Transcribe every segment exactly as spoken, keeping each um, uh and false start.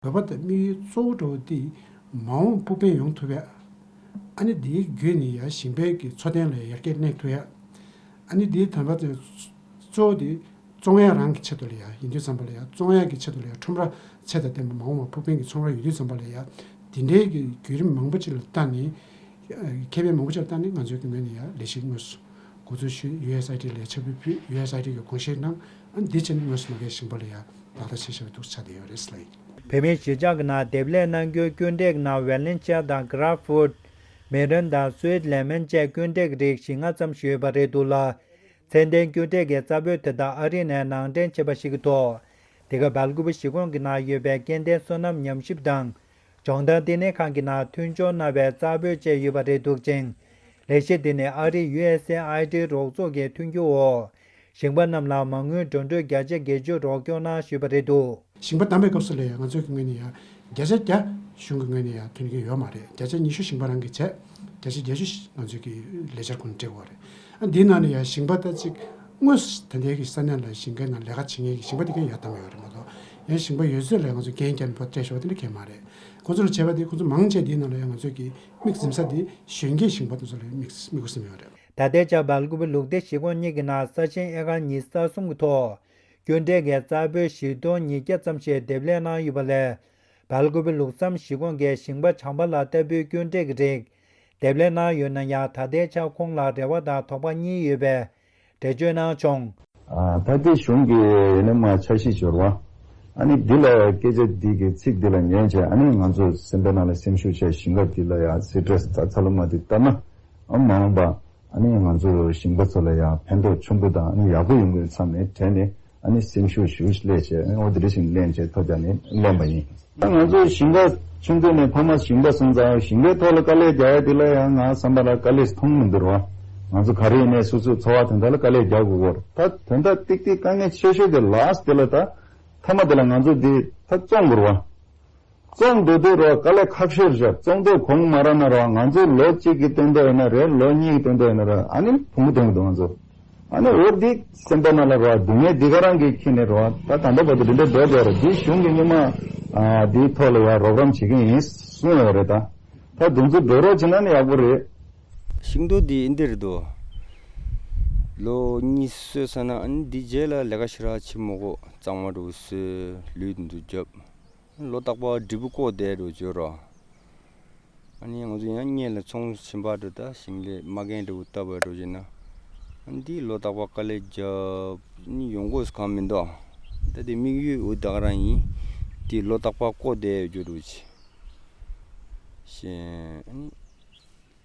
འདོད་པ་དང་དམིགས་ཡུལ་གཙོ་བོ་འདྲ་བོ་དེ་མ་འོངས་ཕུགས་ཕན་ཡོང་ཐུབ་ཡ། ཨ་ནི་དེའི་བརྒྱུད་ནས་ཡ་ཞིང་པའི་གི་འཚོ་རྟེན་ལ་ཡར་རྒྱས་གནས་ཐུབ་ཡ། ཨ་ནི་དེའི་དམ་པ་དེ་གཙོ་བོ་དེ་བཙོང་ཡ་རང་གི་ཆེད་དུ་ལ་ཡ་ཡིན་དུས་ཙམ་པ་ལ་ཡ་བཙོང་ཡ་གི་ཆེད་དུ་ལ་ཡ་ཁྲོམ་ར་ཚད་དང་ལྡན་པ་མ་འོངས་པ་ཕུགས་ཕན་གྱི་ཚོང་ར་ཡོད་དུས་ཙམ་པ་ལ་ཡ་དེ་འདྲའི་གི་བརྒྱུད་རིམ་མང་པོ་ཅིག་ལ་བལྟས་ནས། ཁེ་ཕན་མང་པོ་ཅིག་ལ་བལྟས་ནས་ང་ཚོའི་གི་ངོས་ནས་ཡ་ལས་གཞི་དངོས་སུ་འགོ་འཛུགས་ཞུས། ཡུ་ཨེས་ཨའི་ཌི་ལ་ཕྱག་ཕུལ་ཕུལ། ཡུ་ཨེས་ཨའི་ཌི་གི་དགོངས་བཞེས་གནང་། ཨ་ནི་འདི་བྱས་ནས་དངོས་སུ་མ་གིར་ཞིང་པ་ལ་ཡ་ལག་བསྟར་བྱེད་བཞིན་པ་འདུག་ཆགས་བསྡད་ཡོད་རེད་ལགས། བོད་མིའི་གཞིས་ཆགས་ཀྱི་ནང་འདེབས་ལས་གནང་རྒྱུའི་སྐྱོན་འབྲས་ཀྱི་ནང་ཝེ་ལན་ཆི་ཡ་དང་གྷ་རབ་ཧྥུཊ། མེ་ལོན་དང་སུའིཊ་ལེ་མོན་བཅས་སྐྱོན་འབྲས་ཀྱི་རིགས་བཞི་ལྔ་ཙམ་ཞིག་ཡོད་པ་རེད་འདུག་ལ། ཚད་ལྡན་སྐྱོན་འབྲས་ཀྱི་རྩ་སྤོས་དེ་དག་ཨ་རི་ནས་ནང་འདྲེན་བྱས་པ་ཞིག་གི་ཐོག་དེ་ག་སྦེལ་ཀོབ་གཞིས་ཁོངས་ཀྱི་ནང་ཡོད་པའི་སྐྱེ་ལྡན་སོ་ནམ་ཉམས་ཞིབ་དང་སྦྱོང་བརྡར་ལྟེ་གནས་ཁང་གི་ནང་མཐུན་སྦྱོར་གནང་བའི་རྩ་སྤོས་བཅས་ཡོད་པ་རེད་འདུག་ཅིང་། ལས་གཞི་འདི་ནི་ཨ་རིའི་ཡུ་ཨེས་ཨེ་ཨའི་ཌི་རོགས་ཚོགས་ཀྱི་མཐུན་འགྱུར་འོག་ཞིང་པ་རྣམས་ལ་མ་དངུལ་འགྲོ་གྲོན་བརྒྱ་ཆ་བརྒྱད་ཅུ་རོགས་སྐྱོར་གནང་ཞུས་པ་རེད་འདུག་ཞིང་པ་བདམས་པའི་སྐབས་སུ་ལ་ཡང་ང་ཚོའི་གི་ངོས་ནས་ཡང་བརྒྱ་ཆ་བརྒྱ་གཞུང་གི་ངོས་ནས་ཡང་ཐོན་གྱི་ཡོད་མ་རེད། བརྒྱ་ཆ་ཉི་ཤུ་ཞིང་པ་རང་གིས་བྱས། བརྒྱ་ཆ་བརྒྱད་ཅུ་ང་ཚོའི་གི་ལས་འཆར་ཁོ་ན་སྤྲད་དགོས་རེད། ཨ་འདིའི་ནང་ནས་ཡང་ཞིང་པ་ད་ཅིག་དངོས་སུ་ད་ལྟའི་གི་ས་གནས་ལ་ཞིང་ཁའི་ནང་ལས་ཀ་བྱེད་མཁན་གྱི་ཞིང་པ་དེ་གས་ཡར་བདམས་ཡོད་རེད་མ་གཏོགས། ཡང་ཞིང་པ་ཡོད་ཚད་ལ་ང་ཚོ་འགན་བརྒྱབ་ནས་ཕར་སྤྲད་ཤོག་དེ་འདྲ་གས་མ་རེད། ཁོ་ཚོ་ལ་བྱས་པ་དེ་ཁོ་ཚོ་མང་ཆེ་དེའི་ནང་ལ་ཡང་ང་ཚོའི་གི་དམིགས་འཛིན་ས་དེ་གཞོན་སྐྱེས་ཞིང་པ་དེ་ཚོ་ལ་དམིགས་དམིགས་ཡུལ་བཟུང་ཡོད་རེད། ད་ལྟའི་ཆར་སྦེལ་ཀོབ་ལུགས་བདེ་གཞིས་ཁོངས་གཉིས་ཀྱི་ནང་ས་ཞིང་ཨེ་ཀར་ཉི་ཤུ་རྩ་གསུམ་གྱི་ཐོག་སྐྱོན་འབྲས་ཀྱི་རྩ་སྤོས་བཞི་སྟོང་ཉིས་བརྒྱ་ཙམ་ཞིག་འདེབས་ལས་གནང་ཡོད་པ་ལས། སྦེལ་ཀོབ་ལུགས་བསམ་གཞིས་ཁོངས་ཀྱི་ཞིང་པ་བྱམས་པ་ལགས་ལྟ་བུའི་སྐྱོན་འབྲས་ཀྱི་རིགས་འདེབས་ལས་གནང་ཡོད་ན་ཡང་ད་ལྟའི་ཆར་ཁོང་ལ་རེ་བ་དང་དོགས་པ་གཉིས་ཡོད་པའི་འགྲེལ་བརྗོད་གནང་བྱུང་། ཨ་ད་ལྟའི་གཞུང་གི་ཡིན་ན་མ་འཆར་གཞི་འབྱོར་བ། ཨ་ནི་འདི་ལ་སྐད་ཆ་འདི་གི་ཚིག་འདི་ལ་ཉན་བྱས་ཨ་ནི་ང་ཚོ་སེམས་པའི་ནང་ལ་སེམས་ཤུགས་ཆེ་ཞིང་ཁ་འདི་ལ་ཡང་སི་ཊེ་རེ་སི་ད་ཚ་ལུ་མ་འདི་ལྟ་ན་ཨ་མ་འོངས་པ། ཨ་ནི་ང་ཚོ་ཞིང་པ་ཚོ་ལ་ཡང་ཕན་ཐོགས་ཆེན་པོ་དང་ཨ་ནི་ཡག་པོ་ཡོང་གི་བསམ་ནས་དྲན་ནས་ཨ་ནི་སེམས་ཤུགས་ཞེ་པོ་ཅིག་སླེབས་བྱས་ཨ་ནི་འོ་དེ་འདྲ་ཞིག་ལེན་བྱས་ཐོ་རྒྱག་ནས་ལེན་པ་ཡིན། ད་ང་ཚོ་ཞིང་པ་ཆུང་དུས་ནས་ཕ་མ་ཞིང་པ་སོང་ཙང་ཞིང་པའི་ཐོག་ལ་དཀའ་ལས་རྒྱག་ཡ་དེ་ལ་ཡང་ང་བསམ་པ་ལ་དཀའ་ལས་མཐོང་མི་འདུག་རོ། ང་ཚོ་ག་རེ་ཡིན་ནས་སོ་སོའི་འཚོ་བ་དོན་དག་ལ་དཀའ་ལས་རྒྱག་དགོས་གོ་རོ། ད་དོན་དག་ཏིག་ཏིག་དཀའ་ངལ་ཆེ་ཤོས་དེ་ལཱ་སི་ཊི་དེ་ལ་ད་མཐའ་མ་དེ་ལ་ང་ཚོ་འདི་ད་བཙོང་དགོས་རོ། བཙོང་འདོད་དུས་རོ་དཀའ་ལས་ཁག་ཤོས་རེད། བཙོང་འདོད་གོང་མ་ར་ན་རོ་ང་ཚོ་ལོ་གཅིག་གི་སྟོན་ཐོག་ཡིན་ན་རེད། ལོ་གཉིས་ཀྱི་སྟོན་ཐོག་ཡིན་ན་རེད། ཨ་ནི་ཕུང་པོ་ཐོན་གི་འདུག་ང་ཚོ། ཨ་ནི་འོ་འདི་སེམས་པ་ནང་ལ་རོ་སྡུག་བསྔལ་འདི་ག་རང་གིས་ཁྱེར་ནས་རོ་ད་ད་ལྟ་བར་དུ་འདི་འདྲ་འགྲོ་བསྡད་རོ། འདི་གཞུང་གི་སྔོན་མ་ཨ་འདིའི་ཐོག་ལ་ཡང་རོགས་རམ་བྱེད་ཀྱི་ཡིན་གསུངས་ཡོད་རེད། ད་ད་དུང་ཚོ་འགྲོ་རོགས་བྱེད་ན་ནི་ཡག་པོ་རེད། ཤིང་ཏོག་འདི་འདི་རེད་དོ། ལོ་གཉིས་གསོས་ས་ན་ཨ་ནི་འདི་རྗེས་ལ་ལས་ཀ་ཞེ་དྲག་བྱེད་མ་དགོས། གཙང་མ་འདྲ་བོ་བཟོས་ལུད་འདི་ཚོ་བརྒྱབ། ལོ་རྟག་པར་འབྲས་བུ་བཀོག་བསྡད་འགྲོ་བྱོས་རོ། ཨ་ནི་ང་ཚོ་ཡང་སྔོན་ལ་ཚོང་ཞིམ་པ་འདྲ་ད་ཞིང་ལས་མ་རྒན་འདྲ་བོ་བཏབ་པ་འགྲོ་བྱས་ན། ཨ་ནི་འདི་ལོ་རྟག་པར་དཀའ་ལས་རྒྱབ་ནི་ཡོང་སྒོ་གང་མི་འདུག་ད་དེ་དམིགས་ཡུལ་འོ་ད་ག་རང་ཡིན། དེ་ལོ་རྟག་པར་བཀོག་བསྡད་ཡོད་རྒྱུ་འདྲ་བོ་བྱས། ཞེས་ཨ་ནི།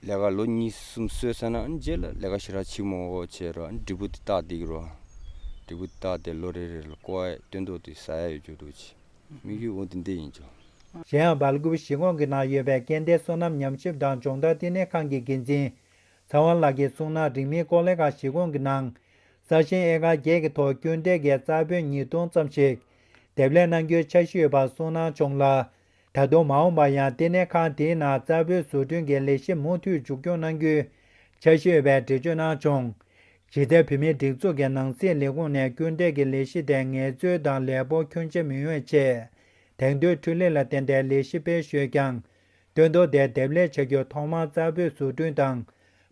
ལས་ཀ་ལོ་གཉིས་གསུམ་གསོས་ཚར་ན་ཨ་ནི་རྗེས་ལ་ལས་ཀ་ཞེ་དྲག་བྱེད་མ་དགོས་བྱས་རོ། ཨ་ནི་འབྲས་བུ་དེ་བཏགས་བསྡད་ཀྱི་རོ། འབྲས་བུ་དེ་བཏགས་ཏེ་ལོ་རེ་རེ་ལ་བཀོག་ཡས་སྟོན་ཐོག་དེ་ཟ་ཡས་ཡོད་རྒྱུ་འདྲ་བོ་བྱས། དམིགས་ཡུལ་འོ་དེ་འདི་ཡིན་ཆོག་གཞན་ཡང་སྦེལ་ཀོབ་གཞིས་ཁོངས་ཀྱི་ནང་ཡོད་པའི་སྐྱེ་ལྡན་སོ་ནམ་ཉམས་ཞིབ་དང་སྦྱོང་བརྡར་ལྟེ་གནས་ཁང་གི་འགན་འཛིན་ཚེ་དབང་ལགས་ཀྱིས་གསུངས་ན། རིང་མིན་ཀོ་ལེ་གྷལ་གཞིས་ཁོངས་ཀྱི་ནང་ས་ཞིང་ཨེ་ཀར་བརྒྱད་ཀྱི་ཐོག་སྐྱོན་འབྲས་ཀྱི་རྩ་སྤོས་ཉིས་སྟོང་ཙམ་ཞིག་འདེབས་ལས་གནང་རྒྱུའི་འཆར་གཞི་ཡོད་པ་གསུངས་གནང་བྱུང་ལ། ད་དུང་མ་འོངས་པར་ཡང་ལྟེ་གནས་ཁང་དེའི་ནང་རྩ་སྤོས་བཟོ་སྐྲུན་གྱི་ལས་གཞི་མུ་མཐུད་མཇུག་སྐྱོང་གནང་རྒྱུའི་འཆར་གཞི་ཡོད་པའི་འགྲེལ་བརྗོད་གནང་བྱུང་། གཞི་རྩའི་བོད་མིའི་སྒྲིག་འཛུགས་ཀྱི་ནང་སྲིད་ལས་ཁུངས་ནས་སྐྱོན་འབྲས་ཀྱི་ལས་གཞི་དེ་ངལ་རྩོལ་དང་ལས་སྤོ་ཁྱོན་ཆེ་མི་ཡོང་བའི་ཆེད། དེང་དུས་འཕྲུལ་ལས་ལ་བརྟེན་ཏེ་ལས་གཞི་སྤེལ་ཞུས་ཀྱང་། སྟོན་ཐོག་དེ་འདེབས་ལས་བྱ་རྒྱུ་ཐོག་མར་རྩ་སྤོས་བཟོ་སྐྲུན་དང་།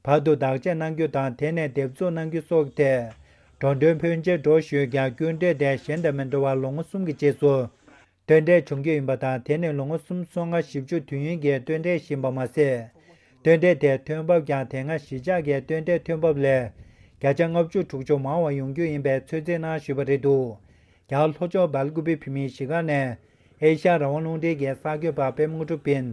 བར་དུ་བདག་གཅེས་གནང་རྒྱུ་དང་དེ་ནས་འདེབས་འཛུགས་གནང་རྒྱུ་སོགས་ཀྱི་ཐད། འགྲོ་གྲོན་ཕོན་ཆེ་འགྲོ་ཞུས་ཀྱང་སྐྱོན་འབྲས་དེ་གཞན་དང་མི་འདྲ་བར་ལོ་ངོ་གསུམ་གྱི་རྗེས་སུ། ཐོན་འབྲས་བྱུང་རྒྱུ་ཡིན་པ་དང་དེ་ནི་ལོ་ངོ་གསུམ་སོ་ལྔ་བཞི་བཅུ་དུས་ཡུན་གྱི་ཐོན་འབྲས་ཡིན་པ་མ་ཟད། ཐོན་འབྲས་དེ་ཐོན་འབབ་ཀྱང་དེ་སྔ་གཞིས་ཆགས་ཀྱི་ཐོན་འབྲས་ཐོན་འབབ་ལས་བརྒྱ་ཆ་ལྔ་བཅུ་དྲུག་ཅུ་མང་བ་ཡོང་རྒྱུ་ཡིན་པའི་ཚོད་རྩིས་གནང་ཞུས་པ་རེད་འདུག་རྒྱ་གར་ལྷོ་ཕྱོགས་སྦེལ་ཀུ་པེ་བོད་མིའི་གཞིས་ཁང་ནས་ཨེ་ཤ་ཡ་རང་དབང་རླུང་འཕྲིན་གྱི་གསར་འགོད་པ་པད་མ་དངོས་གྲུབ་ཡིན།